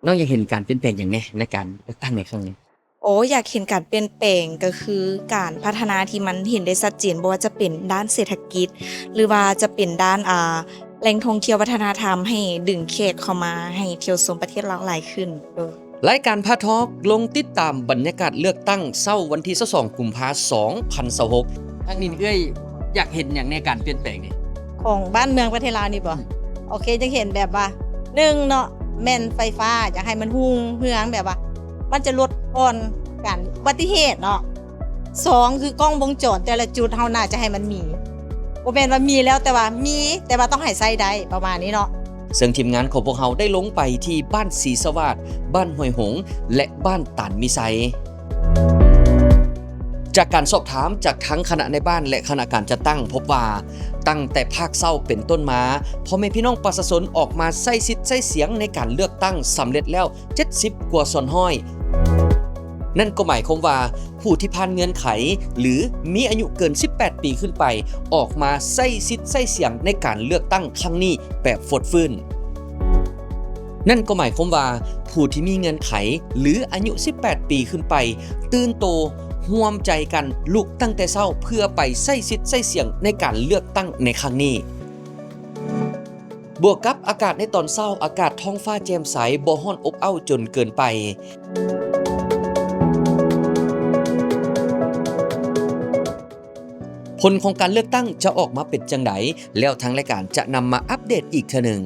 ນ້ອງຢາກເຫັນການປ່ຽນແປງຫຍັງແດ່ໃນການເລືອກຕັ້ງໃນຄັ້ງນີ້? ໂອ້ ຢາກເຫັນການປ່ຽນແປງ ກໍຄືການພັດທະນາທີ່ມັນເຫັນໄດ້ຊັດເຈນ, ບໍ່ວ່າຈະເປັນດ້ານເສດຖະກິດ ຫຼືວ່າຈະເປັນດ້ານ ອ່າ ແຫຼ່ງທ່ອງທ່ຽວວັດທະນະທຳ ໃຫ້ດຶງແຂກເຂົ້າມາໃຫ້ທ່ຽວຊົມປະເທດລາວຫຼາຍຂຶ້ນ. ໂດຍ ລາຍການພາທອກລົງຕິດຕາມບັນຍາກາດເລືອກຕັ້ງເຊົ້າວັນທີຊາວສອງ ກຸມພາ ສອງພັນຊາວຫົກ. ທາງນີ້ເອື້ອຍຢາກເຫັນຫຍັງໃນການປ່ຽນແປງນີ້? ຂອງບ້ານເມືອງປະເທດລາວນີ້ບໍ? ອືມ ໂອເຄ ຢາກເຫັນແບບວ່າ ໜຶ່ງເນາະ ແມ່ນໄຟຟ້າ ຢາກໃຫ້ມັນຮຸ່ງເຮືອງ ແບບວ່າມັນຈະລົດຜ່ອນການອຸບັດຕິເຫດເນາະ. ສອງ ຄືກ້ອງວົງຈອນແຕ່ລະຈຸດ ເຮົາໜ້າຈະໃຫ້ມັນມີ ບໍ່ແມ່ນວ່າມີແລ້ວ ແຕ່ວ່າມີ ແຕ່ວ່າຕ້ອງໃຫ້ໃຊ້ໄດ້ ປະມານນີ້ເນາະ. ເຊິ່ງທີມງານຂອງພວກເຮົາໄດ້ລົງໄປທີ່ບ້ານສີສະຫວາດ, ບ້ານຫ້ວຍຫົງ ແລະ ບ້ານຕານມີໄຊ. ຈາກການສອບຖາມຈາກທັງຄະນະນາຍບ້ານ ແລະ ຄະນະການຈັດຕັ້ງ ພົບວ່າຕັ້ງແຕ່ພາກເຊົ້າເປັນຕົ້ນມາ, ພໍ່ແມ່ພີ່ນ້ອງປະຊາຊົນອອກມາໃຊ້ສິດໃຊ້ສຽງໃນການເລືອກຕັ້ງສຳເລັດແລ້ວ ເຈັດສິບກວ່າສ່ວນຮ້ອຍ. ນັ້ນກໍໝາຍຄວາມວ່າ ຜູ້ທີ່ຜ່ານເງື່ອນໄຂ ຫຼື ມີອາຍຸເກີນສິບແປດປີຂຶ້ນໄປ ອອກມາໃຊ້ສິດໃຊ້ສຽງໃນການເລືອກຕັ້ງຄັ້ງນີ້ແບບຟົດຟື້ນ. ນັ້ນກໍໝາຍຄວາມວ່າ ຜູ້ທີ່ມີເງື່ອນໄຂ ຫຼື ອາຍຸສິບແປດປີຂຶ້ນໄປ ຕື່ນໂຕ ຮ່ວມໃຈກັນລຸກຕັ້ງແຕ່ເຊົ້າ ເພື່ອໄປໃຊ້ສິດໃຊ້ສຽງໃນການເລືອກຕັ້ງໃນຄັ້ງນີ້. ບວກກັບອາກາດໃນຕອນເຊົ້າ, ອາກາດທ້ອງຟ້າແຈ່ມໃສ, ບໍ່ຮ້ອນອົບອ້າວຈົນເກີນໄປ. ຜົນຂອງການເລືອກຕັ້ງຈະອອກມາເປັນຈັ່ງໃດ? ແລ້ວທາງລາຍການຈະນຳມາອັບເດດອີກເທື່ອໜຶ່ງ.